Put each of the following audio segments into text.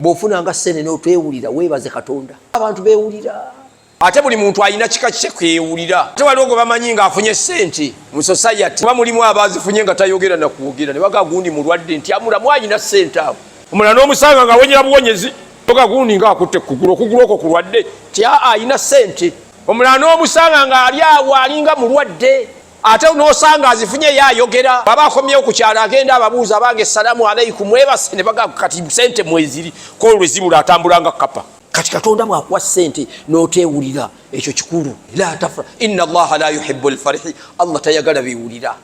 Bw'ofunanga ssente n'otwewulira, weebaze Katonda. Abantu beewulira. Ate buli muntu alina kika kye kwewulira. Ate waliwo gwe bamanyi ng'afunye ssente mu society, oba mulimu abazifunye nga tayogera nakwogera, ne baga gundi mulwadde nti amulamu alina ssente. Abo omulala n'omusanga ng'awonyera buwonyezi, oga gundi ng'akutte kugulu, okugulu okwo kulwadde, ti aa alina ssente. Omulala n'omusanga ng'ali awo alinga mulwadde, ate n'osanga azifunye ye ayogera. Aba akomyewo ku kyalo, agenda ababuuza, "Abange, salamu aleikum, mwebase?" Ne baga kati sente mweziri ko lwe zibula atambula nga kapa. Kati Katonda bw'akuwa ssente n'oteewulira, ekyo kikulu. La tafra, inna Allaha la yuhibu lfarihi, Allah tayagala bewulira.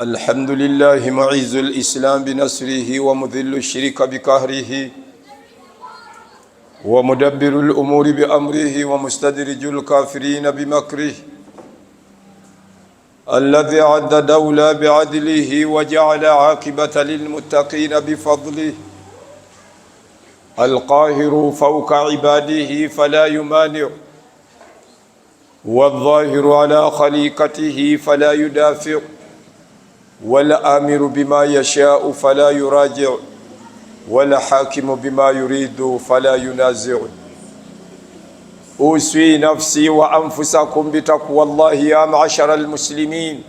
الحمد لله معز الإسلام بنصره ومذل الشرك بقهره ومدبر الأمور بأمره ومستدرج الكافرين بمكره، الذي أعز دولة بعدله وجعل عاقبة للمتقين بفضله، القاهر فوق عباده فلا يمانع، والظاهر على خليقته فلا يدافع، والآمر بما يشاء فلا يراجع، والحاكم بما يريد فلا ينازع. أوصي نفسي وأنفسكم بتقوى الله يا معشر المسلمين،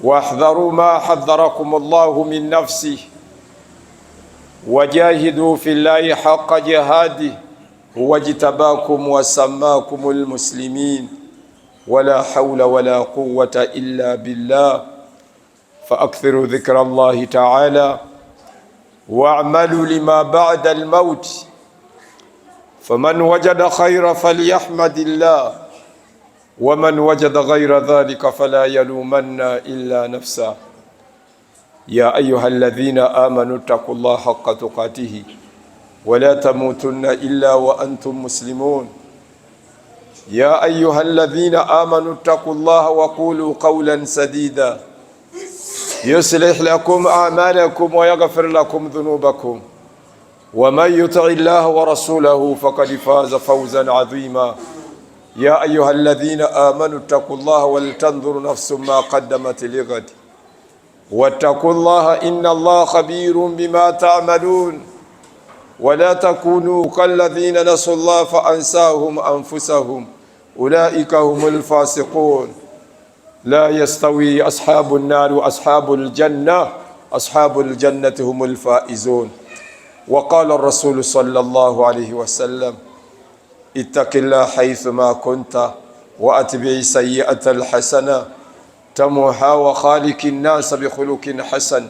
واحذروا ما حذركم الله من نفسه، وجاهدوا في الله حق جهاده، هو اجتباكم وسماكم المسلمين، ولا حول ولا قوة إلا بالله. فأكثروا ذكر الله تعالى واعملوا لما بعد الموت، فمن وجد خيرا فليحمد الله، ومن وجد غير ذلك فلا يلومن إلا نفسه. يا أيها الذين آمنوا اتقوا الله حق تقاته ولا تموتن إلا وأنتم مسلمون. يا أيها الذين آمنوا اتقوا الله وقولوا قولا سديدا يصلح لكم أعمالكم ويغفر لكم ذنوبكم، ومن يطع الله ورسوله فقد فاز فوزا عظيما. يا أيها الذين آمنوا اتقوا الله ولتنظر نفس ما قدمت لغد، واتقوا الله إن الله خبير بما تعملون. ولا تكونوا كالذين نسوا الله فأنساهم أنفسهم، أولئك هم الفاسقون. لا يستوي أصحاب النار وأصحاب الجنة، أصحاب الجنة هم الفائزون. وقال الرسول صلى الله عليه وسلم: اتق الله حيثما كنت، وأتبع السيئة الحسنة تمحها، وخالق الناس بخلق حسن.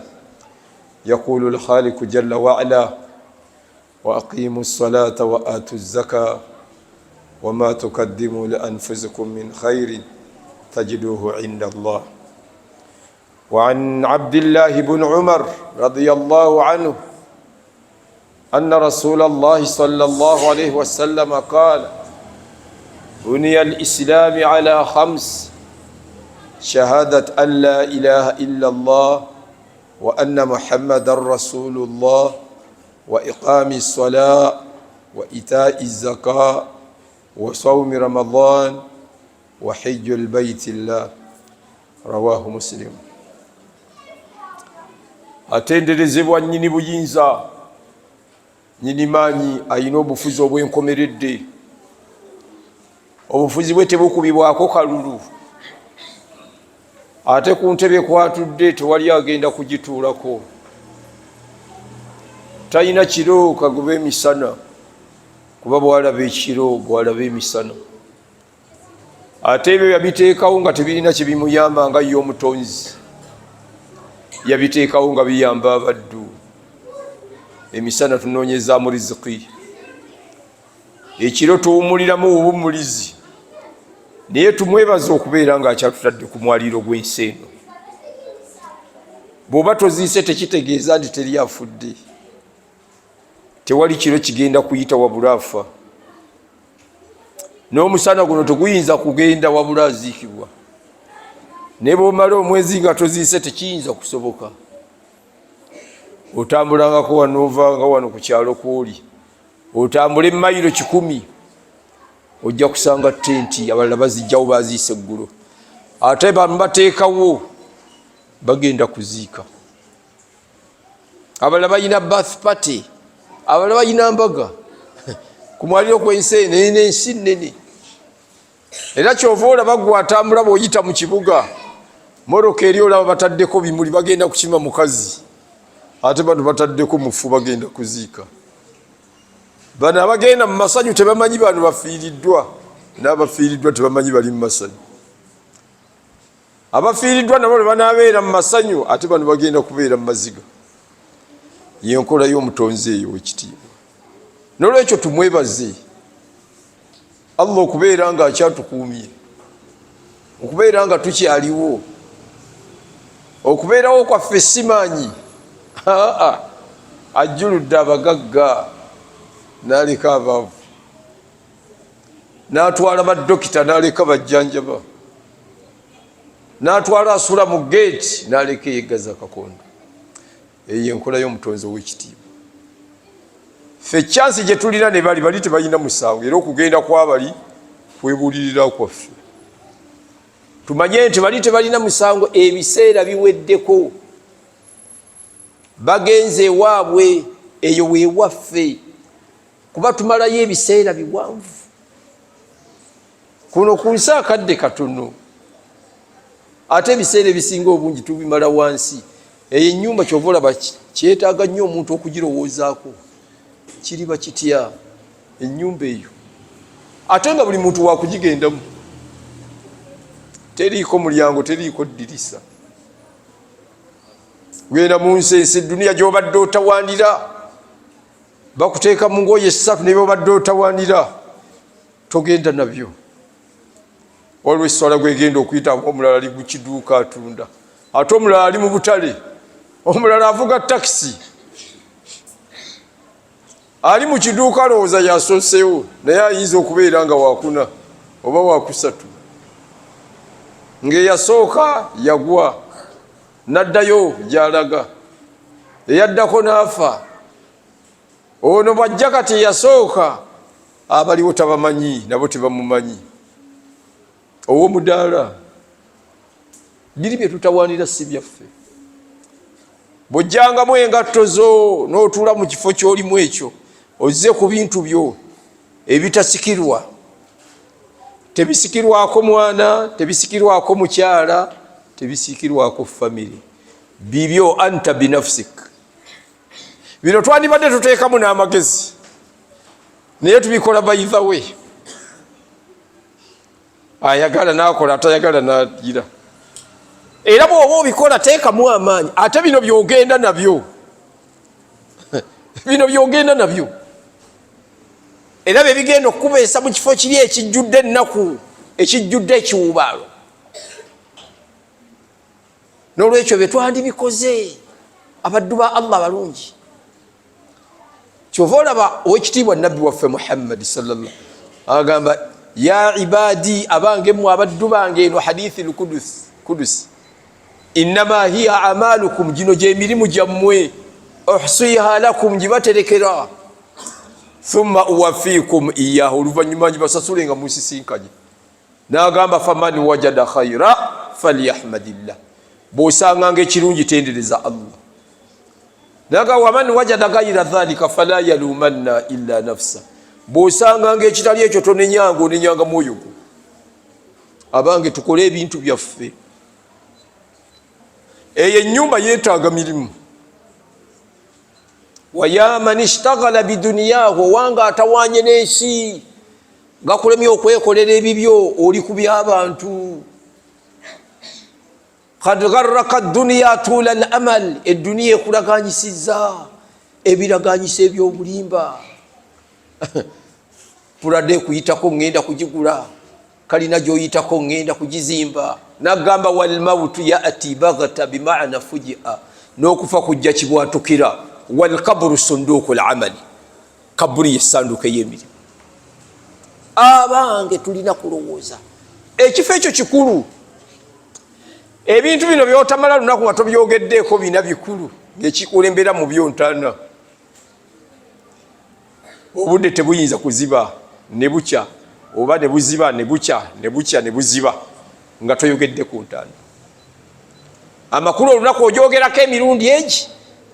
يقول الخالق جل وعلا: وأقيموا الصلاة وآتوا الزكاة، وما تقدموا لأنفسكم من خير تجدوه عند الله. وعن عبد الله بن عمر رضي الله عنه أن رسول الله صلى الله عليه وسلم قال: بني الإسلام على خمس: شهادة أن لا إله إلا الله، وأن محمدا رسول الله، وإقام الصلاة، وإيتاء الزكاة، وصوم رمضان، وحج البيت الله. رواه مسلم. Atenderezebwa nnyini buyinza, nnyini maanyi, ayina obufuzi obwenkomeredde. Obufuzi bwe tebukubibwako kalulu, ate ku ntebe kwatudde tewali agenda kugituulako. Talina kiro kagoba emisana, kuba bwalaba ekiro bwalaba emisana. Ate ebyo yabiteekawo nga tebirina kyebimuyamba nga ye omutonzi, yabiteekawo nga biyamba abaddu. Emisana tunoonyezaamu riziki, ekiro tuwumuliramu bubumulizi. Naye tumwebaza okubeera nga akyatutadde ku mwaliiro gw'ensi eno. Bw'oba toziise tekitegeeza nti teri afudde. Tewali kiro kigenda kuyita wabula afa, n'omusana guno teguyinza kugenda wabula aziikibwa. Naye bwomala omwezi nga toziise, tekiyinza kusoboka. Otambulangako wano, ovanga wano ku kyalo kwoli, otambule emayiro 100, ojja kusanga tenti abalala bazijjawo, baziise eggulo, ate bamu bateekawo bagenda kuziika. Abalala balina birthday party. Abalala balina mbaga ku mwaliro kw'ensi eno, eno ensi nnene. Era kyova olaba gwe atambula bw'oyita mu kibuga, moroka eri olaba bataddeko bimuli, bagenda kukima mukazi, ate bano bataddeko mufu, bagenda kuziika. Bano abagenda mu masanyu tebamanyi bano bafiiriddwa, n'abafiiriddwa tebamanyi bali mu masanyu. Abafiiriddwa nabo lwe banaabeera mu masanyu, ate bano bagenda kubeera mu maziga. Yenkola y'omutonzi eyo wekitiibwa. Nolwekyo tumwebaze Allah okubeera nga akyatukuumye, okubeera nga tukyaliwo. Okubeerawo kwaffe simaanyi, aa ajjuludde abagagga n'aleka abaavu, n'atwala badokita n'aleka bajjanjaba, n'atwala asula mu geeti n'aleka eyeggaza kakondo. Eyo enkola y'omutonzi ow'ekitiibwa. Ffe kyansi gye tulina ne bali bali tebalina musango, era okugenda kwabali kwebulirira kwaffe. Tumanye nti bali tebalina musango, ebiseera biweddeko, bagenze ewaabwe, eyo weewaffe, kuba tumalayo ebiseera biwanvu kuno ku nsi, akadde katono, ate ebiseera ebisinga obungi tubimala wansi. Eyo ennyumba kyova olaba kyetaaga nnyo omuntu okugirowoozaako, kiriba kitya ennyumba eyo, ate nga buli muntu wakugigendamu, teriiko mulyango, teriiko ddirisa. Genda mu nsi, ensi duniya gy'obadde otawanira, bakuteeka mu ngoye essatu, ne byobadde otawanira togenda nabyo. Waliwo esswala gwegenda okuyitamu, omulala ali mu kiduuka atunda, ate omulala ali mu butale, omulala avuga takisi. Ali mu kiduuka alowooza yasoseewo, naye ayinza okubeera nga wakuna oba wakusatu, ng'eyasooka yagwa n'addayo gy'alaga, eyaddako n'afa. Ono bw'ajja kati eyasooka abaliwo tabamanyi, nabo tebamumanyi. Ow'omudaala biri bye tutawaanira si byaffe. Bw'ojjangamu engatto zo n'otuula mu kifo ky'olimu ekyo, ozze ku bintu byo ebitasikirwa. Tebisikirwako mwana, tebisikirwako mukyala, tebisikirwako famire, bibyo anta binafsik. Bino twandibadde tuteekamu n'amagezi, naye tubikola by the way. Ayagala n'akola, atayagala n'agira. Era bw'oba obikola teekamu amaanyi. Ate bino byogenda nabyo, bino byogenda nabyo era bye bigenda okukubeesa mu kifo kiri ekijjudde ennaku, ekijjudde ekiwubaalo. N'olwekyo bye twandibikoze abaddu ba Allah abalungi. Kyova olaba owekitiibwa nabbi waffe Muhammadi sallallahu agamba, ya ibadi, abange mmwe abaddu bange, eno hadithi lkudusi, innama hiya amalukum, gino gyemirimu gyammwe, uhsiha lakum, gibaterekera, thumma uwafiikum iyahu, oluvannyuma ngibasasule nga munsisinkanye. N'agamba, faman wajada khaira falyahmadillah, bw'osanganga ekirungi tendereza Allah. Naga waman wajada gaira dhalika fala yalumanna illa nafsa, bw'osanganga ekitali ekyo tonenyanga, onenyanga mwoyo gwo. Abange, tukole ebintu byaffe. Eyo ennyumba yeetaaga mirimu. Waya man ishtaghala biduniyahu, owanga atawanye n'ensi, gakulemye okwekolera ebibyo, oli ku by'abantu. Kad gharraka duniya tuula al amal, eduniya ekulaganyisizza ebiraganyisa ebyobulimba. Pulade ekuyitako ngenda kugigula, kalina gyoyitako ngenda kugizimba. Nagamba walmautu yati baghta bimaana fujia, n'okufa kujja kibwatukira. Walkaburu sunduku lamali, kaburi yesanduuko ey'emirimu. Abange, tulina kulowooza ekifo ekyo kikulu. Ebintu bino byotamala lunaku nga tobyogeddeeko bina bikulu, ng'ekikulembera mu byo ntaana. Obudde tebuyinza kuziba ne bukya, oba ne buziba ne bukya ne bukya ne buziba nga toyogedde ku ntaana. Amakulu olunaku ogyogerako emirundi egi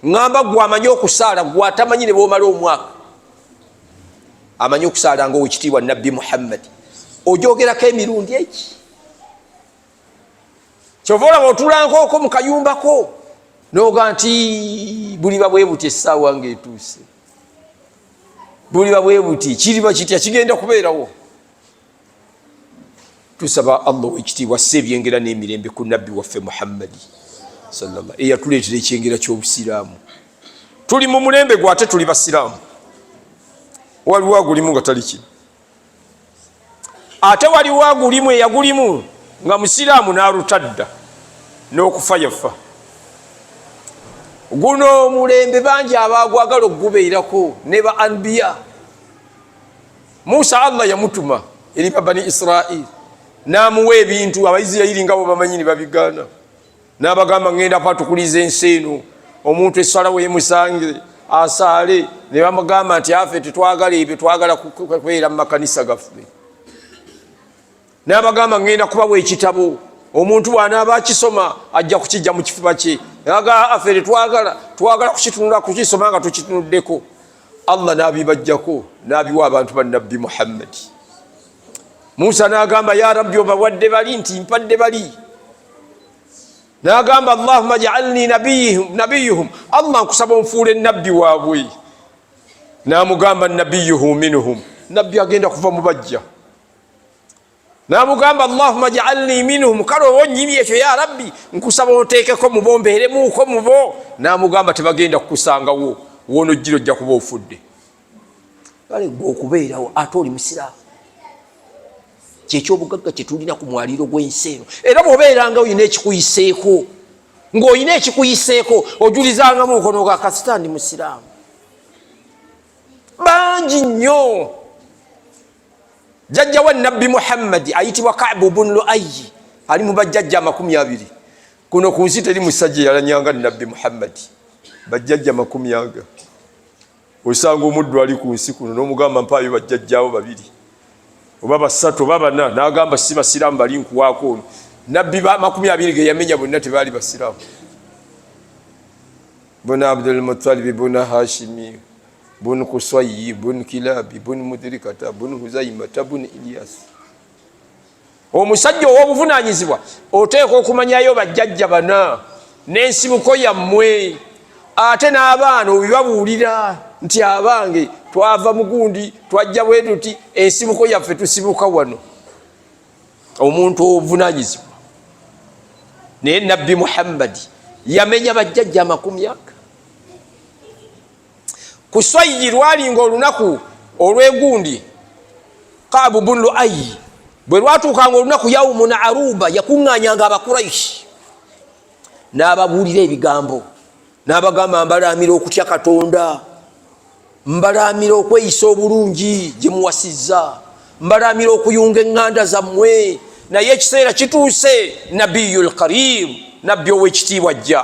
Ŋŋamba gwe amanyi okusaala, gwe atamanyi ne bwomala omwaka amanyi okusaala nga owekitiibwa Nabbi Muhammadi, ojogerako emirundi eki. Kyova olaba otulankooko mu kayumbako noga nti buliba bwe buti essaawa ng'etuuse, buliba bwe buti, kiriba kitya, kigenda kubeerawo. Tusaba Allah owekitiibwa asse ebyengera n'emirembe ku Nabbi waffe Muhammadi sallallahu eyatuleetera ekyengera ky'obusiraamu. Tuli mu mulembe gwe ate tuli basiraamu, waliwo agulimu nga tali kino, ate waliwo agulimu eyagulimu nga musiraamu n'alutadda n'okufa yafa. Guno omulembe bangi abaagwagala okugubeerako ne ba anbiya. Musa Allah yamutuma eri babani Israil n'amuwa ebintu Abaisirairi nga bo bamanyi ne babigaana, n'abagamba ŋŋenda kwatukuliza ensi eno, omuntu essala weemusange asaale. Ne bamugamba nti afe tetwagala ebyo, twagala kubeera mu makanisa gaffe. N'abagamba ŋŋenda kubawa ekitabo, omuntu bw'anaaba akisoma ajja kukijja mu kifuba kye. Aga afe tetwagala, twagala kukitunula kukisoma nga tukitunuddeko. Allah n'abibajjako n'abiwa abantu ba Nabbi Muhammadi. Musa n'agamba ya Rabbi, obawadde bali? Nti mpadde bali. N'agamba Allahumma jaalni nabiyuhum, Allah nkusaba onfuule nabbi waabwe. N'amugamba nabiyuhu minhum, nabbi agenda kuva mu bajja. N'amugamba Allahumma jaalni minhum, kale oba onyimye ekyo ya Rabbi, nkusaba onteekeko mubo, mbeeremuuko mubo. N'amugamba tebagenda kukusangawo, wonojjira ojja kuba ofudde. Kale gwe okubeerawo ate oli musiraamu kyekyobugagga kyetulina ku mwaliiro gw'ensi eno. Era bw'obeeranga olina ekikuyiseeko, ng'olina ekikuyiseeko, ojulizangamu omukono gwa kasita ndi musiraamu. Bangi nnyo. Jjajja wa Nabbi Muhammadi ayitibwa Kaabu bun Luayi ali mu bajjajja 20 kuno ku nsi. Teri musajja yalanyanga Nabbi Muhammadi bajjajja 20 aga. Osanga omuddu ali ku nsi kuno n'omugamba mpaayo bajjajjaawo 2 oba 3 oba 4, n'agamba si basiraamu bali nkuwaako ono. Nabbi ba 20 ge yamenya bonna tebaali basiraamu. Buna Abdul Muttalibi, buna Hashimi, bun Kusayi, bun Kilabi, bun Mudirikata, bun Huzaimata, bun Ilyas. Omusajja ow'obuvunaanyizibwa oteekwa okumanyayo bajjajja 4 n'ensibuko yammwe, ate n'abaana obibabuulira nti abange twava mugundi, twajja bwe tuti, ensibuko yaffe tusibuka wano. Omuntu obuvunaanyizibwa. Naye Nabbi Muhammadi yamenya bajjajja 20 aga. Kuswayi lwalinga olunaku olw'egundi Kaabu bun Luayi bwe lwatuukanga olunaku yaumun aruba, yakuŋŋaanyanga Abakuraishi n'ababuulira ebigambo, n'abagamba mbalaamira okutya Katonda, mbalaamira okweyisa obulungi gye muwasizza, mbalaamira okuyunga eŋŋanda zammwe, naye ekiseera kituuse nabiyul karim, nabbi ow'ekitiibwa ajja.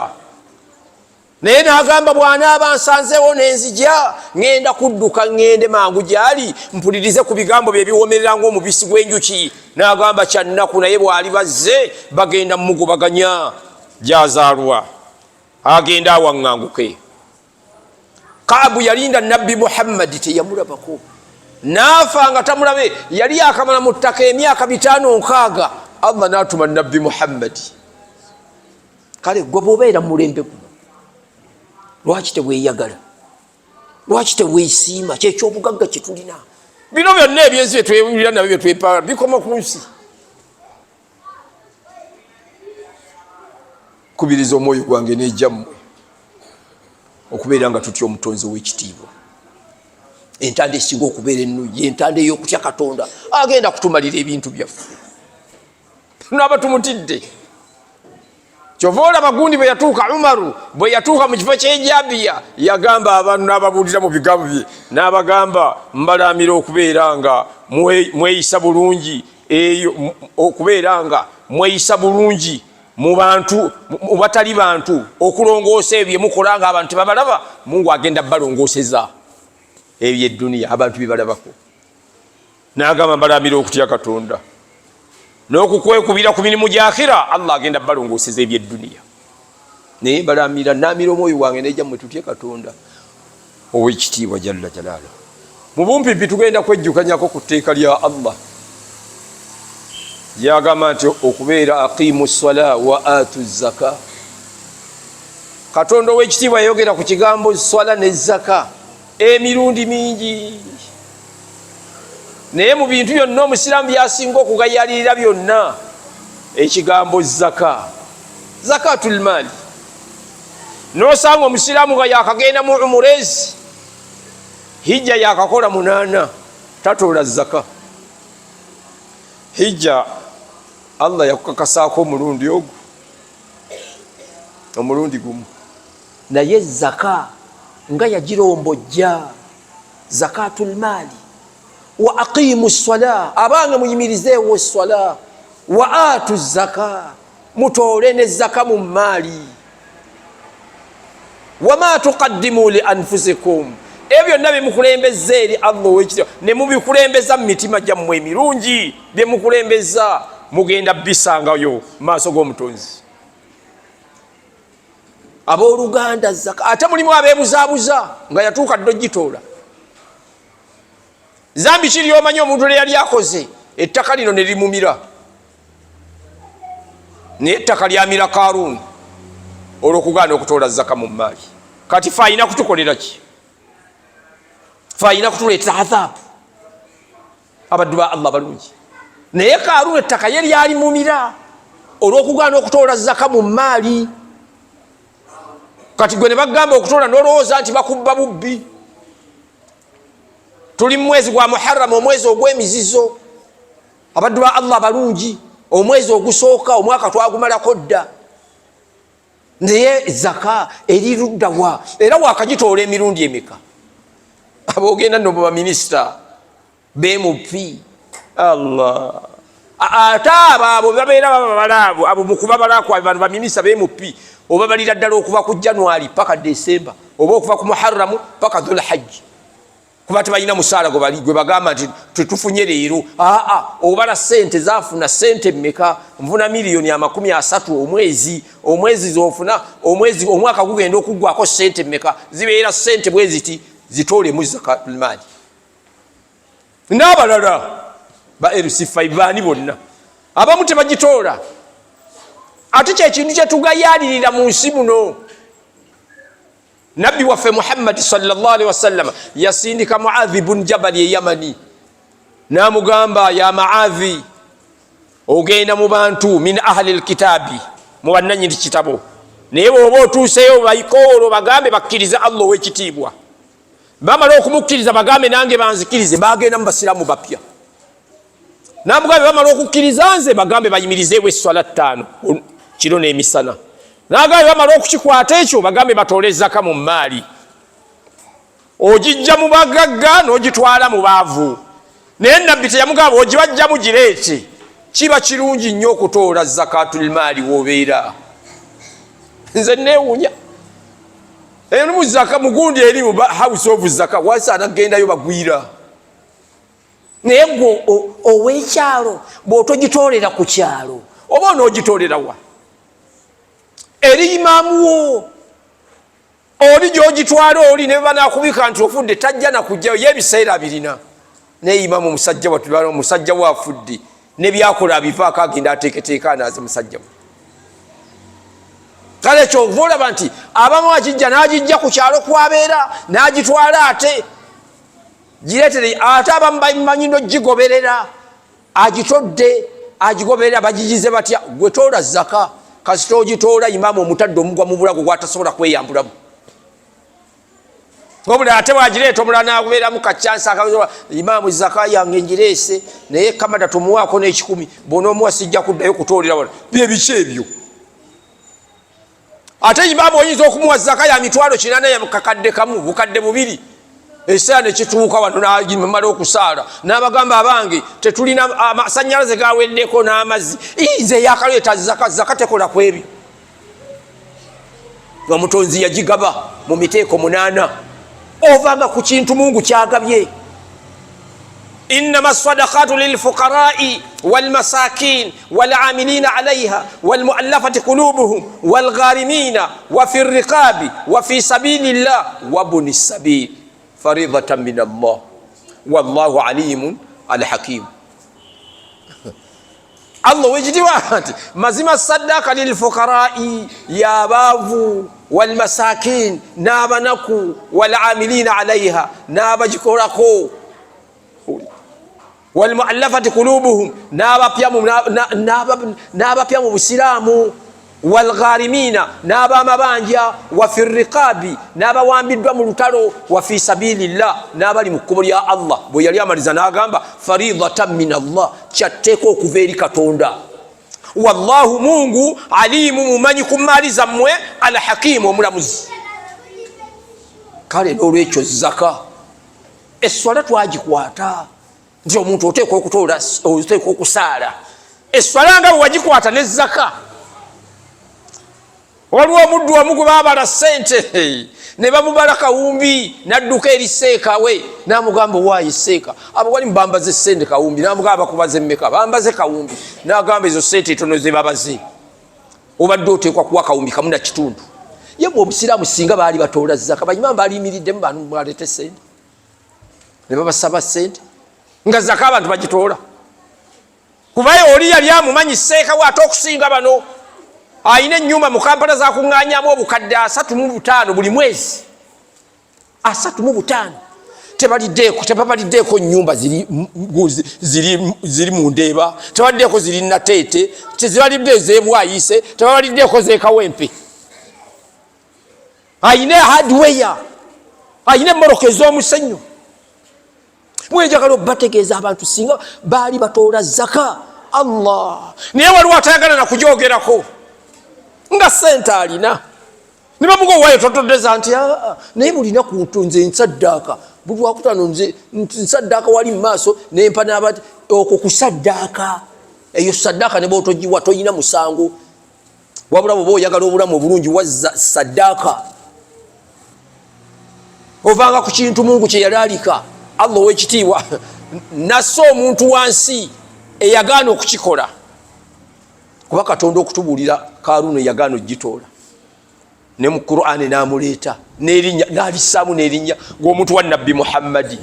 Naye n'agamba bw'anaaba nsanzeewo n'enzija, ŋŋenda kudduka ŋŋende mangu gy'ali mpulirize ku bigambo bye ebiwoomerera ng'omubisi gw'enjuki. N'agamba kya nnaku, naye bw'ali bazze bagenda mumugobaganya gy'azaalwa, agenda awaŋŋanguke. Kaabu yalinda Nabbi Muhammadi teyamulabako, n'afa nga tamulabe. Yali akamala mu ttaka emyaka 560, Allah n'atuma Nabbi Muhammadi. Kale gwe bw'obeera mu mulembe guno, lwaki teweeyagala? Lwaki teweesiima? Kyekyobugagga kye tulina. Bino byonna ebyensi bye twewulira nabyo bye twepaala bikoma ku nsi. Kubiriza omwoyo gwange n'egyammwe okubeera nga tutya omutonzi w'ekitiibwa. Entanda esinga okubeera ennungi, entanda ey'okutya Katonda, agenda kutumalira ebintu byaffe. Tunaaba tumutidde. Kyova olaba gundi bwe yatuuka, Umaru bwe yatuuka mu kifo ky'ejabiya, yagamba abantu n'ababuulira mu bigambo bye, n'abagamba mbalaamira okubeera nga mweyisa bulungi eyo, okubeera nga mweyisa bulungi mu bantu, mu batali bantu, okulongoosa ebyo bye mukola nga abantu tebabalaba. Mungu agenda balongooseza ebyo edduniya abantu bye balabako. N'agamba mbalaamira okutya Katonda n'okukwekubira ku mirimu gy'akhira, Allah agenda balongooseza eby'edduniya. Naye mbalamira, namira omwoyo gwange nejja mmwe, tutye Katonda owekitiibwa jalla jalaalu. Mu bumpimpi tugenda kwejjukanyako ku tteeka lya Allah lyagamba nti okubeera aqimu ssala wa atu zaka. Katonda owekitiibwa yayogera ku kigambo swala ne zaka emirundi mingi, naye mu bintu byonna omusiraamu byasinga okugayalirira byonna ekigambo zaka, zakatul maali. Nosanga omusiraamu nga yakagenda mu umurezi, hijja yakakola 8, tatoola zaka. Hijja Allah yakukakasaako omulundi ogwo, omulundi gumu, naye zaka nga yagirombojja, zakatul maali. Wa aqimu ssala, abange muyimirizeewo swala, wa atu zaka, mutoole ne zaka mu maali. Wama tuqaddimu li anfusikum, ebyo byonna byemukulembeza eri Allah owekitiibwa ne mubikulembeza mu mitima gyammwe emirungi, byemukulembeza mugenda bisangayo maaso g'omutonzi. Abooluganda, zaka ate mulimu abeebuzaabuza nga yatuuka ddo gitoola. Zambi kiri omanyi omuntu lye yali akoze ettaka lino ne limumira, naye ettaka lyamira Karuuni olw'okugaana okutoola zaka mu maali. Kati fe alina kutukolera ki? Fe alina kutuleetera adhabu, abaddu ba Allah balungi. Naye Karuuni ettaka ye lyalimumira olw'okugaana okutoola zaka mu maali. Kati gwe ne bagamba okutoola n'olowooza nti bakubba bubbi. Tuli mu mwezi gwa Muharram, omwezi ogw'emizizo, abaddu ba Allah balungi, omwezi ogusooka omwaka twagumalako dda, naye zaka eri luddawa? Era wakagitoola emirundi emeka? Abogenda nno baminisita bemupi Allah, ate abo abo babeera bababala abo abo mukubabala kwabe bano baminisita bemupi obabalira ddala okuva ku January paka December, oba okuva ku Muharramu paka Dhulhajji, kuba tebalina musaala gwe bagamba nti tetufunye leero. Aa, obala sente zafuna, sente mmeka? Nfuna miliyoni 30 omwezi. Omwezi zofuna omwezi, omwaka gugenda okuggwako sente mmeka? Zibeera sente bwe ziti, zitoolemu zakatulmaali. N'abalala ba LC5 baani bonna abamu tebagitoola. Ate kyekintu kyetugayalirira mu nsi muno. Nabbi waffe Muhammadi sallallahu alaihi wasallam yasindika Muadhi bun Jabali e Yamani, namugamba, ya Maadhi, ogenda mu bantu min ahli lkitaabi, mu bannanyini kitabo, naye bwoba otuuseyo baikoolo bagambe bakkirize Allah owekitiibwa. Bamala okumukkiriza, bagambe nange banzikirize. Bagenda mu basiraamu bapya, namugambe bamala okukkiriza nze, bagambe bayimirizeewo esswala ttaano kiro n'emisana. Nagambe bamala okukikwata ekyo, bagambe batoole zaka mu maali. Ogijja mu bagagga n'ogitwala mu baavu. Naye nabbi teyamugamba ogibajjamu gireete. Kiba kirungi nnyo okutoola zakatulmaali wobeera. Nze neewuunya eri zaka mugundi eri mu house of zaka wasaana kugendayo bagwira. Naye gwe ow'ekyalo bw'otogitoolera ku kyalo, oba onoogitoolera wa? Eri imaamu wo oli gyogitwala oli ne banakubika nti ofudde, tajja nakujjayo ye ebiseera birina. Naye imaamu omusajja watulala omusajja we afudde, nebyakola abivaako, agenda ateeketeeka anaaze musajja we. Kale kyova olaba nti abamu akijja n'agijja ku kyalo kwabeera n'agitwala, ate gireetere. Ate abamu bamanyi nogigoberera, agitodde agigoberera, bagigize batya? Gwe toola zaka, kasita ogitoola imaamu omutadde omugwa mu bulago gwatasobola kweyambulamu. Wabula ate bwagireeta omulala nakubeeramu kacyansi, imaamu zaka yange ngireese, naye kamada tomuwaako n'ekikumi, bwonoomuwa sijja kuddayo kutoolera wano. Byebiki ebyo? Ate imaamu oyinza okumuwa zaka ya 800,000, yakakadde kamu, 2000. Ekiseera nekituuka wano namala okusaala n'abagamba, abange tetulina amasanyalaze gaweddeko n'amazzi, nze yakaleeta zaka. Zaka tekola ku ebyo. Omutonzi yagigaba mu miteeko 8, ovanga ku kintu Mungu kyagabye. Innama sadakatu lilfuqarai walmasakin walamilina alaiha walmuallafati qulubuhum walgharimina wafi riqabi wafi sabili llah wabuni sabil faridatan min Allah wallahu alimun alhakim. Allah owekitiibwa nti mazima sadaka lilfuqarai yabaavu walmasakin n'abanaku walamilina alaiha n'abagikolako walmuallafati kulubuhum n'abapya mu busiraamu walgharimina n'abamabanja wafi riqabi n'abawambiddwa mu lutalo wafi sabilillah n'abali mu kkubo lya Allah. Bwe yali amaliza n'agamba faridatan min Allah, kyatteeka okuva eri Katonda. Wallahu Mungu alimu mumanyi ku maali zammwe, alhakimu omulamuzi. Kale n'olwekyo zaka esswala twagikwata nti omuntu oteekwa okutoola, oteekwa okusaala esswala nga bwe wagikwata ne zaka. Waliwo omuddu omu gwe baabala ssente ne bamubala kawumbi, n'adduka eri seeka we n'amugamba, owaayi seeka, abo wali mubambaze ssente kawumbi. N'amugamba, bakubaze mmeka? Bambaze kawumbi. N'agamba, ezo ssente etono ze babaze, obadde oteekwa kuwa kawumbi kamu na kitundu. Ye mwe obusiraamu singa baali batoola zaka, bayimamu baliyimiriddemu bantu mwaleete ssente ne babasaba ssente nga zaka abantu bagitoola, kuba oli yali amumanyi seeka we ate okusinga bano. Ayina ennyumba mu Kampala zakuŋŋanyamu obukadde 35 buli mwezi, 35. Tebaliddeeko, tebabaliddeeko nnyumba ziri mu Ndeeba, tebaliddeeko ziri Nateete, tezibalidde ez'ebwayise, tebabaliddeeko z'ekawempe. Ayina hardware, ayina emmoroka ez'omusenyu. Mwenjagala obategeeza abantu singa baali batoola zaka Allah, naye waliwo atayagala nakugyogerako nga sente alina ne bamuga owaayo totoddeza nti aa naye bulinaku nze nsaddaaka buli lwakutaano, nze nsaddaaka wali mu maaso nempa nabati. Okwo kusaddaaka, eyo saddaaka ne bwotogiwa toyina musango, wabula bwoba oyagala obulamu obulungi wazza saddaaka. Ovanga ku kintu Mungu kye yalaalika. Allah owekitiibwa nassa omuntu wansi eyagaana okukikola, kuba Katonda okutubuulira Karuno eyagaana okugitoola ne mu Qur'ani n'amuleeta n'erinnya n'alissaamu n'erinnya ng'omuntu wa Nabbi Muhammadi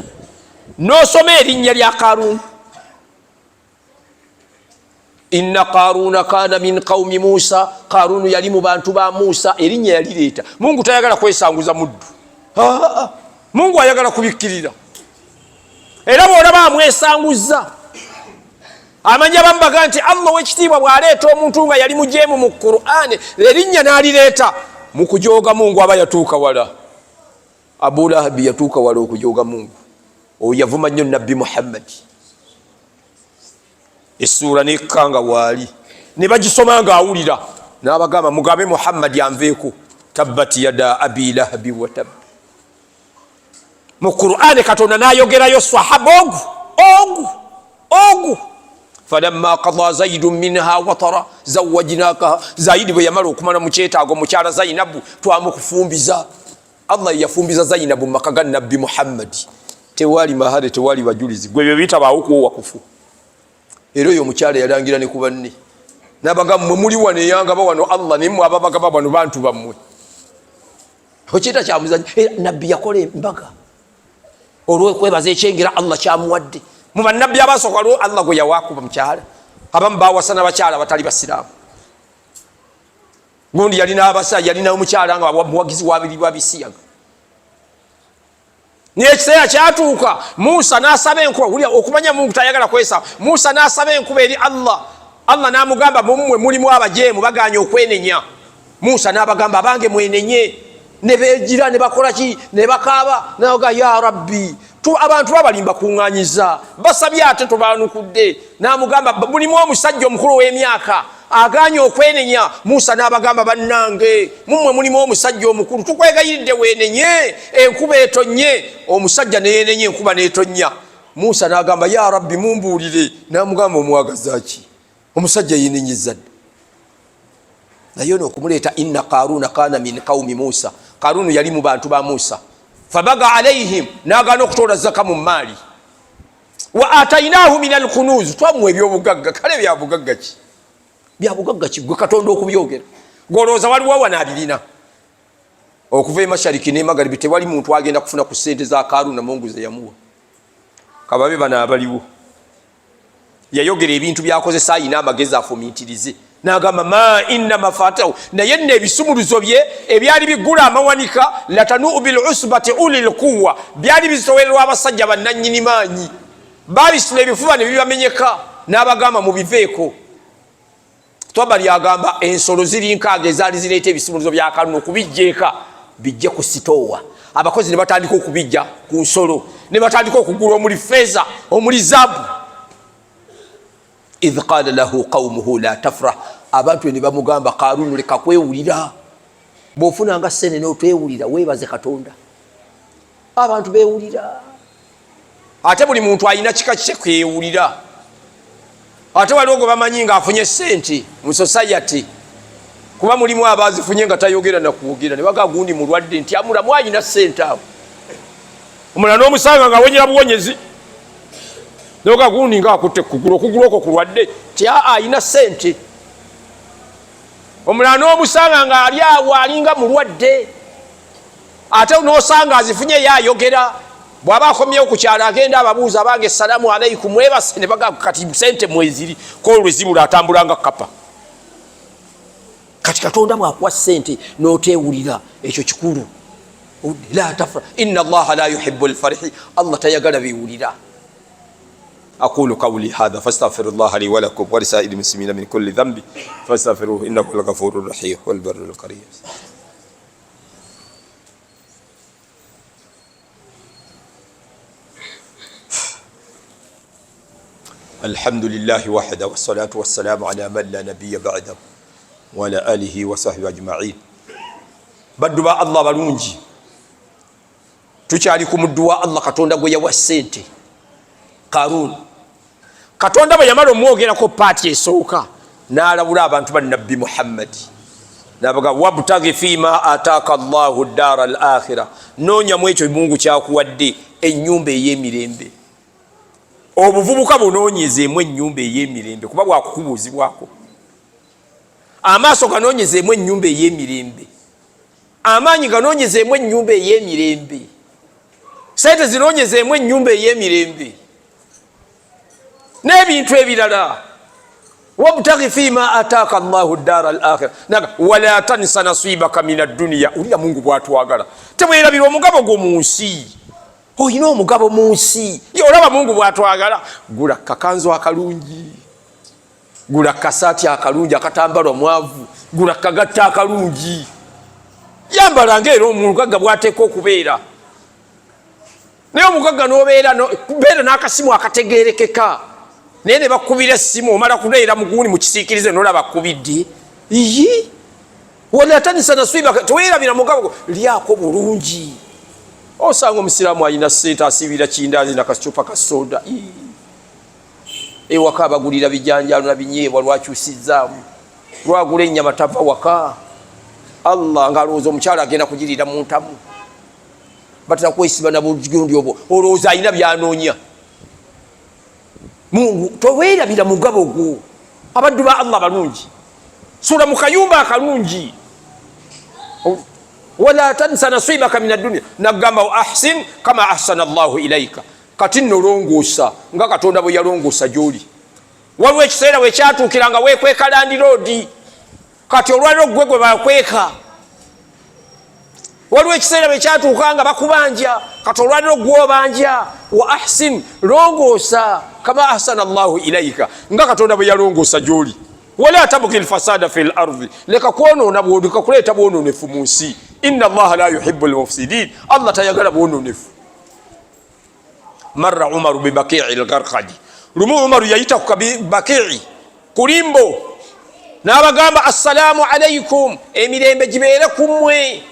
n'osoma erinnya lya Karunu. Inna Karuna kana min qaumi Musa, Karunu yali mu bantu ba Musa. Erinnya yalireeta. Mungu tayagala kwesanguza muddu, Mungu ayagala kubikkirira. Era bw'olaba amwesanguza amanya bamubaga nti Allah owekitiibwa bw'aleeta omuntu nga yali mujeemu mu Qur'ani erinnya n'alireeta mu kujooga Mungu aba yatuuka wala. Abu Lahabi yatuuka wala okujooga Mungu, oyo yavuma nnyo Nabbi Muhammadi. Essuula nekka nga waali ne bagisoma ng'awulira, n'abagamba, mugambe Muhammadi anveeko, tabbat yada abi lahabi watab. Mu Qur'ani Katonda n'ayogerayo sahaba ogu ogu ogu, falamma qada Zaidun minha watara zawajnakaha. Zaidi bwe yamala okumala mu kyetaago mukyala Zainabu twamukufumbiza. Allah yafumbiza Zainabu mu maka ga Nabbi Muhammadi, tewali mahare, tewali bajulizi. Gwe byo bitabaawo kuwowa kufu. Era oyo omukyala yalangira ne ku banne nabaga, mmwe muli wano eyangaba wano Allah, naye mmwe ababagaba bano bantu bammwe. Okiyita kyamuzanyo. Era Nabbi yakola embaga olwokwebaza ekyengera Allah kyamuwadde. Mu bannabbi abasooka waliwo Allah gwe yawakuba mukyala, abamu bawasa nabakyala abatali basiraamu. Gundi yalina abasa, yalina omukyala nga muwagizi wabiribwa bisiyaga, naye ekiseera kyatuuka Musa nasaba enkuba. Wulira okumanya Mungu tayagala kwesa. Musa nasaba enkuba eri Allah. Allah namugamba, mumwe mulimu abajeemu baganye okwenenya. Musa nabagamba, abange mwenenye. Ne begira ne bakola ki ne bakaaba naga, ya Rabbi, abantu babalimba kuŋŋanyiza basabye ate tobanukudde. Namugamba, mulimu omusajja omukulu ow'emyaka aganye okwenenya. Musa n'abagamba, bannange mumwe mulimu omusajja omukulu, tukwegayiridde weenenye enkuba etonnye. Omusajja neyenenya, enkuba netonnya. Musa n'agamba, ya Rabbi, mumbuulire. Namugamba, omwagaza ki? Omusajja yenenyeza dda. Naye ono okumuleeta, inna Karuna kana min qaumi Musa, Karunu yali mu bantu ba Musa, fabaga alaihim, nagaana okutoola zaka mu maali. Wa atainahu min alkunuz, twamuwa ebyobugagga. Kale byabugagga ki? Byabugagga ki gwe Katonda okubyogera? Golowooza waliwo wano abirina okuva emashariki nemagaribi? Tewali muntu agenda kufuna ku sente za Karuna Mungu ze yamuwa. Kababe bano abaliwo, yayogera ebintu byakozesa, ayina amagezi afumintirize, nagamba ma inna mafatahu, naye nno ebisumuluzo bye ebyali bigula amawanika, latanuu bilusbati uli lquwa, byali bizitowererwa abasajja bannanyini maanyi, babisula ebifuba ne bibamenyeka, n'abagamba mubiveeko. Twabali agamba ensolo ziri nkaaga ezaali zireeta ebisumuluzo bya Karuna okubijja eka bijje ku sitoowa. Abakozi ne batandika okubijja ku nsolo, ne batandika okugula omuli feeza, omuli zaabu. Idh qala lahu qaumuhu la tafrah, abantu ne bamugamba Karunu leka kwewulira, bw'ofunanga ssente n'otwewulira weebaze Katonda. Abantu bewulira, ate buli muntu alina kika kye kwewulira. Ate waliwo gwe bamanyi ng'afunye ssente mu society, kuba mulimu abazifunye nga tayogera nakwogera, ne baga gundi mulwadde nti amulamu alina ssente abo. Omulala n'omusanga ng'awonyera buwonyezi, noga gundi ng'akutte kugulu, okugulu okwo kulwadde, ti aa alina ssente. Omulala n'omusanga ng'ali awo alinga mulwadde, ate n'osanga azifunye ye ayogera. Bw'aba akomyewo ku kyalo agenda ababuuza, abange salamu alaikum, mwebase? Ne baga kati sente mweziri, kolwe zibula atambula nga kapa. Kati Katonda bw'akuwa sente n'oteewulira, ekyo kikulu. La tafra inna Allaha la yuhibbu lfarihi, Allah tayagala bewulira. Aqulu qawli hadha fastaghfiru llaha li walakum walisairi muslimina min kulli dhanbi fastaghfiruhu innahu lghafuru rahim walbarru lkarim. Alhamdulillahi wahda wassalatu wassalamu ala man la nabiya ba'dahu wa ala alihi wa sahbihi ajma'in. Baddu ba Allah balungi, tukyali ku muddu wa Allah Katonda gwe yawa ssente, Karun. Katonda bwe yamala omwogerako paati esooka, n'alabula abantu ba Nabbi Muhammadi, nabaga wabtagi fima ataaka llahu daara al akhira, noonyamu ekyo Mungu kyakuwadde ennyumba ey'emirembe. Obuvubuka bunoonyezeemu ennyumba ey'emirembe, kuba bwakukubuuzibwako. Amaaso ganoonyezeemu ennyumba ey'emirembe, amaanyi ganoonyezeemu ennyumba ey'emirembe, sente zinoonyezeemu ennyumba ey'emirembe n'ebintu ebirala. Wabtaghi fima ataaka llahu daara al akhira wala tansa nasibaka min adduniya. Ulira Mungu bwatwagala, tebwerabira omugabo gwo mu nsi. Olina omugabo mu nsi, olaba Mungu bwatwagala. Gula kakanzu akalungi, gula kasaati akalungi akatambalwa mwavu, gula kagatta akalungi, yambala ngaera omugagga bwateeka okubeera. Naye omugagga nobeera beera n'akasimu akategerekeka, naye ne bakubira essimu omala kubeera muguuni mu kisiikirize nolaba akubidde iyi. Wala tanisa nasibaka, teweerabira mugabo, lyako bulungi. Osanga omusiraamu alina ssente asiibira kindazi nakacupa ka soda, ewaka abagulira bijanjalo na binyeebwa, lwakyusizzaamu lwagula ennyama tava waka. Allah ng'alowooza omukyala agenda kugiriira mu ntamu, batera kwesiba na bugundi obwo, olowooza alina byanoonya. Mungu toweerabira mugabo gwo. Abaddu ba Allah balungi, sula mu kayumba akalungi. Wala tansa nasibaka min addunia, nagamba ahsin kama ahsana llahu ilaika, kati nno longoosa nga Katonda bwe yalongoosa gy'oli. Waliwo ekiseera wekyatuukira nga weekweka landiroodi, kati olwaliro gwe gwe bakweka. Waliwo ekiseera bwekyatuuka nga bakubanja, kati olwaliro gwobanja. Wa ahsin, longoosa, kama ahsana llahu ilaika, nga Katonda bwe yalongoosa gy'oli. Wala tabgi lfasada fi lardi, leka kwonoona, leka kuleeta bwononefu mu nsi. Inna allaha la yuhibu lmufsidin, Allah tayagala bwononefu. Marra Umaru bibakii lgarkadi, lumu Umaru yayita ku Bakii kulimbo n'abagamba assalaamu alaikum, emirembe gibeere ku mmwe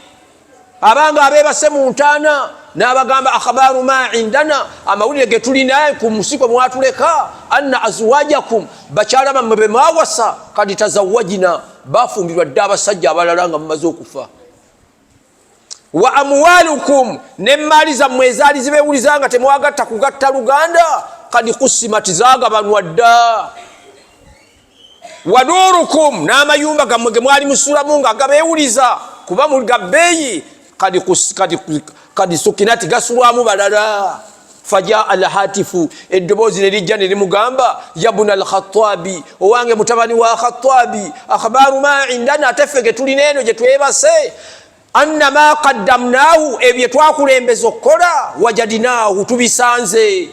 abanga abeebase mu ntaana. N'abagamba akhbaru ma indana, amawulire ge tulina ku musi kwe mwatuleka, anna azwajakum, bakyala bammwe be mwawasa, kadi tazawajina, bafumbirwa dda abasajja abalala nga mumaze okufa. Wa amwalukum, n'emmaali zammwe ezaali zibeewuliza nga temwagatta kugatta luganda, Kadi kusimati zagabanwa dda. Wadurukum, n'amayumba gammwe ge mwali musulamu nga gabeewuliza kuba ga bbeeyi, kadi sukinati, gasulwamu balala. Fajaa alhatifu, eddoboozi ne lijja ne limugamba, yabuna alkhatabi, owange mutabani wa Khatabi, akhbaru ma indana, ate ffe ge tulina eno gye twebase, anna ma qaddamnahu, ebyo twakulembeza okukola, wajadinahu, tubisanze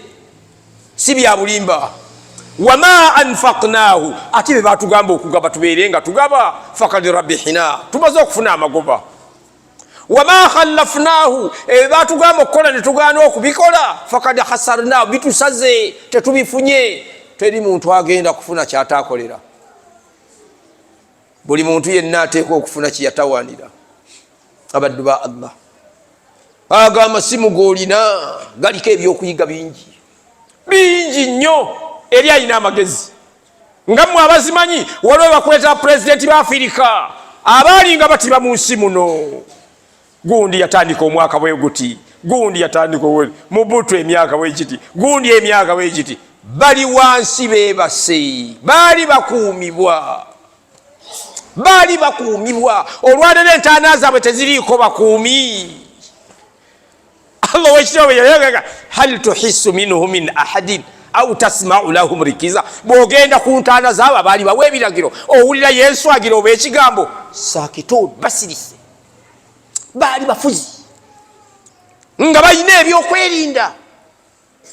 si bya bulimba, wama anfaknahu, ate bye batugamba okugaba tubeere nga tugaba, fakad rabihina, tumaze okufuna amagoba, wama khallafnahu, ebyo batugamba okukola ne tugaana okubikola, fakad khasarnahu, bitusaze tetubifunye. Teri muntu agenda kufuna kyatakolera. Buli muntu yenna ateekwa okufuna kyeyatawanira. Abaddu ba Allah, ago amasimu g'olina galiko ebyokuyiga bingi bingi nnyo eri alina amagezi nga mmwe abazimanyi. Waliwo bakuleta pulezidenti ba Afirika abaali nga batiba mu nsi muno. Gundi yatandika omwaka bwe guti, gundi yatandika Mubutu emyaka bwe giti, gundi emyaka bwe giti. Bali wansi beebase, baali bakuumibwa, baali bakuumibwa. Olwaleero entaana zaabwe teziriiko bakuumi. Allah wekitiibwa bwe hal tuhissu minhu min ahadin au tasmau lahum rikiza, bwogenda ku ntaana zaabo abaali bawa ebiragiro, owulira yenswagira oba ekigambo. Sakitun, basirise. Baali bafuzi nga balina ebyokwerinda,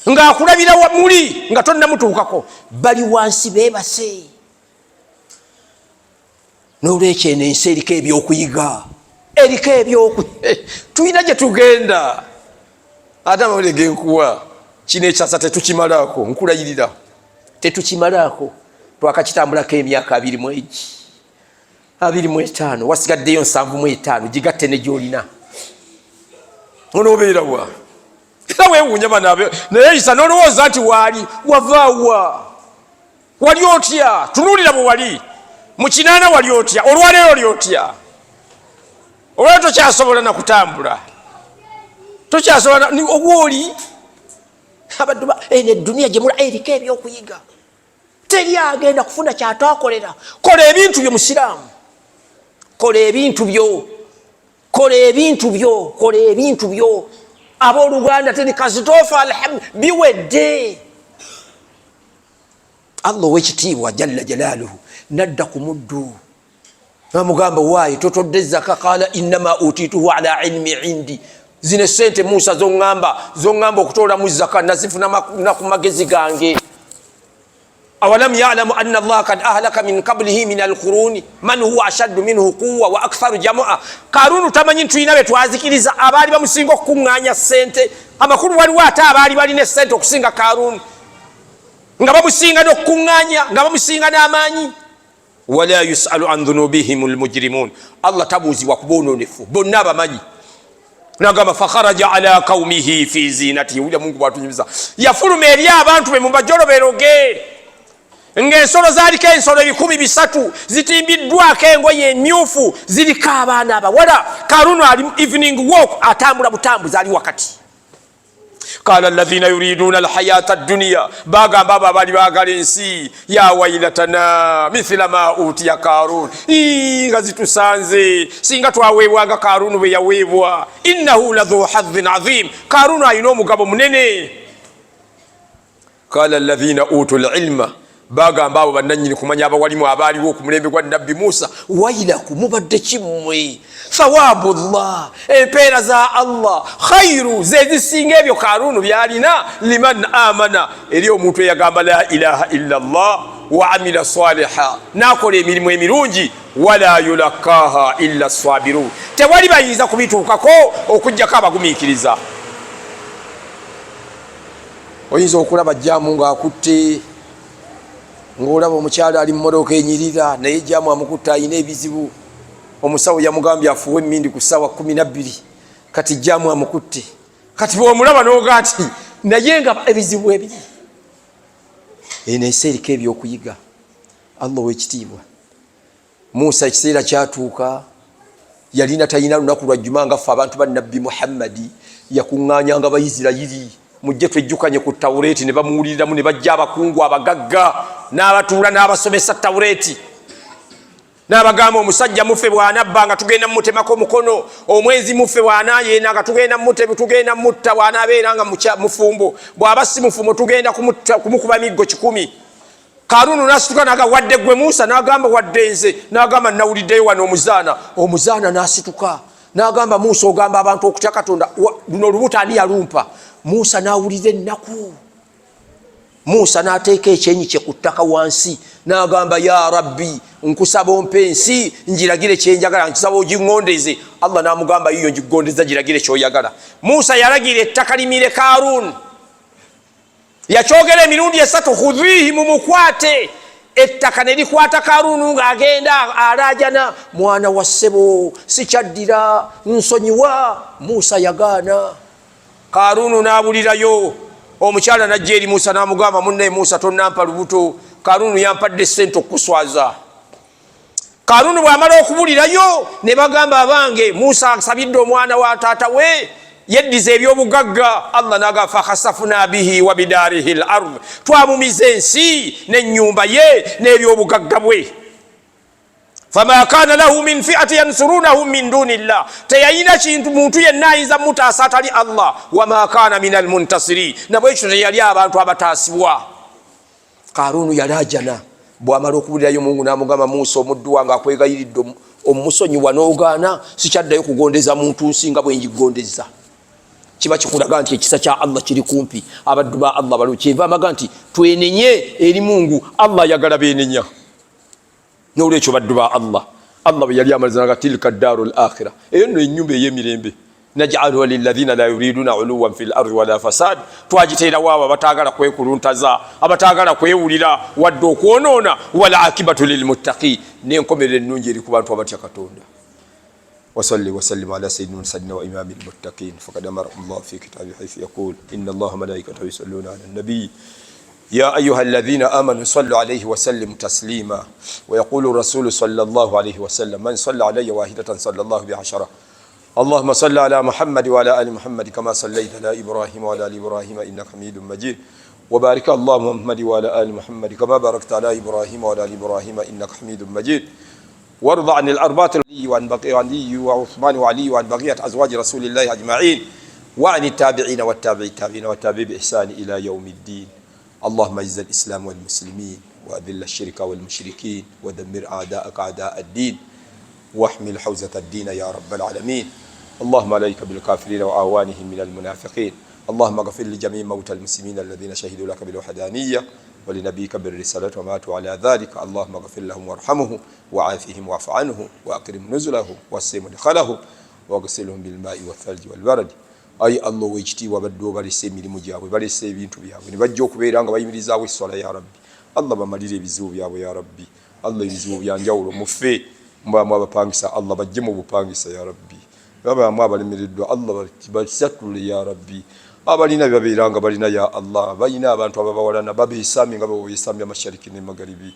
ng'akulabira muli nga tonnamutuukako. Bali wansi beebase. N'olwekyo eno ensi eriko ebyokuyiga, eriko ebyoku tulina gye tugenda. Ate amawulire genkuwa, kino ekyasa tetukimalaako, nkulayirira tetukimalaako. Twakakitambulako emyaka 20 egi, 25, wasigaddeyo 75, gigatte ne gyolina, onoobeerawa? Era weewuunya bano naye isa n'olowooza nti waali wavaawa, wali otya? Tunuulira bwe wali mu 80, wali otya? Olwaleero oli otya? Olwaleero tokyasobola nakutambula, tokyasobola oba oli abaddu. Eno eduniya gyemula eriko ebyokuyiga. Teri agenda kufuna kyatakolera. Kola ebintu byo, musiraamu, kola ebintu byo, kola ebintu byo, kola ebintu byo. Abooluganda, teri kasitoofa, alhamdu, biwedde. Allah owekitiibwa jalla jalaaluhu nadda ku muddu namugamba, waayi totodde zaka? Qala innama utituhu ala ilmi indi. Zino esente Musa zoŋŋamba zoŋŋamba okutoolamu zaka, nazifuna ku magezi gange. Awalam yalamu anna Allaha kad ahlaka min qablihi min alquruni man huwa ashaddu minhu quwa wa aktharu jamua. Karunu tamanyi ntulina be twazikiriza abaali bamusinga okukuŋŋaanya sente? Amakulu, waliwo ate abaali balina esente okusinga Karunu, nga bamusinga n'okukuŋŋaanya, nga bamusinga n'amaanyi. Wala yusalu an dhunubihim lmujrimun, Allah tabuuzibwa ku boononefu bonna abamanyi. Nagamba, fakharaja ala qaumihi fi zinatihi. Wulira Mungu bwatunyumiza, yafuluma eri abantu be mu majolobero ge ng'ensolo zaaliko ensolo 300 zitimbiddwako engoye emyufu, ziriko abaana abawala. Karuno ali evening walk, atambula butambuzi, ali wakati. Qala alladhina yuriduna alhayata dduniya, bagamba abo abaali baagala ensi, ya wailatana mithila ma utiya Karun, nga zitusanze singa twaweebwanga Karunu bwe yaweebwa. Innahu ladhu hadhin adhim, Karunu alina omugabo munene. Qala alladhina utu lilma, bagamba abo bannanyini kumanya abawalimu abaaliwo ku mulembe gwa Nabbi Musa, wailaku, mubadde kimmwe, thawabu llah, empeera za Allah, khairu, zezisinga ebyo Karunu byalina, liman amana, eri omuntu eyagamba la ilaha illa llah, wa amila saliha, nakola emirimu emirungi, wala yulakaha illa sabirun, tewali bayinza kubituukako okugjako abagumiikiriza. Oyinza okulaba jaamu ng'akutte, ng'olaba omukyala ali mummotoka enyirira, naye jaamu amukutte, alina ebizibu. Omusawo yamugambye afuuwe emindi ku ssaawa 12, kati jaamu amukutte. Kati bwomulaba noga nti naye nga ebizibu ebiri. Eno ensi eriko ebyokuyiga. Allah owekitiibwa, Musa ekiseera kyatuuka yalina talina lunaku lwa juma nga ffe abantu ba Nabbi Muhammadi, yakuŋŋaanyanga Baisirayiri. Mujje twejjukanye ku Tawureeti. Ne bamuwuliriramu, ne bajja abakungu abagagga n'abatuula n'abasomesa Tawureeti, n'abagamba, omusajja muffe bw'anabba nga tugenda mumutemako omukono, omwenzi muffe bw'anaayenda nga tugenda tugenda mutta, bw'anaabeera nga mufumbo, bw'aba si mufumbo tugenda kumukuba miggo 100. Karunu n'asituka naga, wadde gwe Musa? N'agamba, wadde nze. N'agamba, nawuliddeyo wano omuzaana. Omuzaana n'asituka n'agamba, Musa, ogamba abantu okutya Katonda, luno olubuto ani yalumpa? Musa n'awulira ennaku. Musa n'ateeka ekyenyi kye ku ttaka wansi n'agamba, ya Rabbi, nkusaba ompe ensi njiragire kyenjagala, nkisaba ogiŋŋondeze. Allah n'amugamba, yiyo ngigondeza, giragire kyoyagala. Musa yalagira ettaka limire Karun. Yakyogera emirundi esatu, khudhihi, mumukwate. Ettaka ne likwata Karunu ng'agenda alaajana, mwana wa ssebo, sikyaddira, nsonyiwa. Musa yagaana. Karunu n'abulirayo. Omukyala najja eri Musa n'amugamba, munnaye Musa, tonnampa lubuto, Karunu yampadde sente okukuswaza. Karunu bw'amala okubulirayo, ne bagamba, abange, Musa asabidde omwana wa taata we yeddiza ebyobugagga. Allah naga, fakhasafuna bihi wa bidarihi l ard, twamumiza ensi n'ennyumba ye n'ebyobugagga bwe. Fama kana lahu min fiati yansurunahu min duni llah, teyayina kintu muntu yenna ayinza mutaasa atali Allah. Wama kana min almuntasirin, nabwekyo teyali abantu abataasibwa. Karunu yali ajana. Bwamala okubulirayo, Mungu namugamba, Musa, omuddu wange akwegayiridde omusonyiwa n'ogaana, sikyaddayo kugondeza muntu nsi nga bwenjigondeza. Kiba kikulaga nti ekisa kya Allah kiri kumpi abaddu ba Allah balo. Kyeva amaga nti twenenye eri Mungu, Allah ayagala benenya. Nolwekyo baddu ba Allah, Allah bwe yali amalizanaga, tilka ddaaru l akhira, eyo nno ennyumba ey'emirembe, najaluha lilladhina la yuriduna uluwan fi lardi wala fasad, twagiteerawo abo abataagala kwekuluntaza, abataagala kwewulira wadde okwonoona. Wal akibatu lilmuttaqin, n'enkomerero ennungi eri ku bantu abatya Katonda. وصلي وسلم على سيدنا المرسلين وإمام المتقين. فقد أمركم الله في كتابه حيث يقول، إن الله وملائكته يصلون على النبي يا أيها الذين آمنوا صلوا عليه وسلم تسليما. ويقول الرسول صلى الله عليه وسلم، من صلى علي واحدة صلى الله بعشرة. اللهم صل على محمد وعلى آل محمد كما صليت على إبراهيم وعلى آل إبراهيم إنك حميد مجيد، وبارك الله محمد وعلى آل محمد كما باركت على إبراهيم وعلى آل إبراهيم إنك حميد مجيد، وارض عن الأربعة وعن بقي علي وعثمان وعلي وعن بقية أزواج رسول الله أجمعين، وعن التابعين والتابعين التابعين والتابعين بإحسان إلى يوم الدين. اللهم اعز الإسلام والمسلمين، وأذل الشرك والمشركين، ودمر أعداءك أعداء الدين، واحمل حوزة الدين يا رب العالمين. اللهم عليك بالكافرين وأعوانهم من المنافقين. اللهم اغفر لجميع موتى المسلمين الذين شهدوا لك بالوحدانية ولنبيك بالرسالة وماتوا على ذلك. اللهم اغفر لهم وارحمهم وعافهم واعف عنهم وأكرم نزلهم واسع مدخلهم واغسلهم بالماء والثلج والبرد. Ayi Allah owekitiibwa, badde obalese emirimu gyabwe, balese ebintu byabwe ne bajja okubeera nga bayimirizaawo esswala. Ya Rabbi Allah, bamalire ebizibu byabwe. Ya Rabbi Allah, ebizibu byanjawulo mufe mbamu abapangisa, Allah bajje mu bupangisa. Ya Rabbi, babamu abalemereddwa, Allah basatule. Ya Rabbi, abalina byebabeera nga balina, ya Allah, balina abantu ababawalana, babeesamye nga baweesamye amashariki ne magaribi.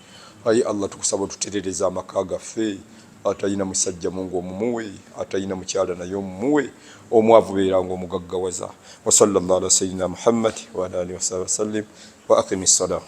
Ayi Allah, tukusaba otuterereza amaka gaffe. Atalina musajja, Mungu omumuwe, atalina mukyala naye omumuwe, omwavu beera nga omugaggawaza. Wa sallallahu ala sayyidina Muhammad wa ala alihi wasallam wa aqimi ssalam.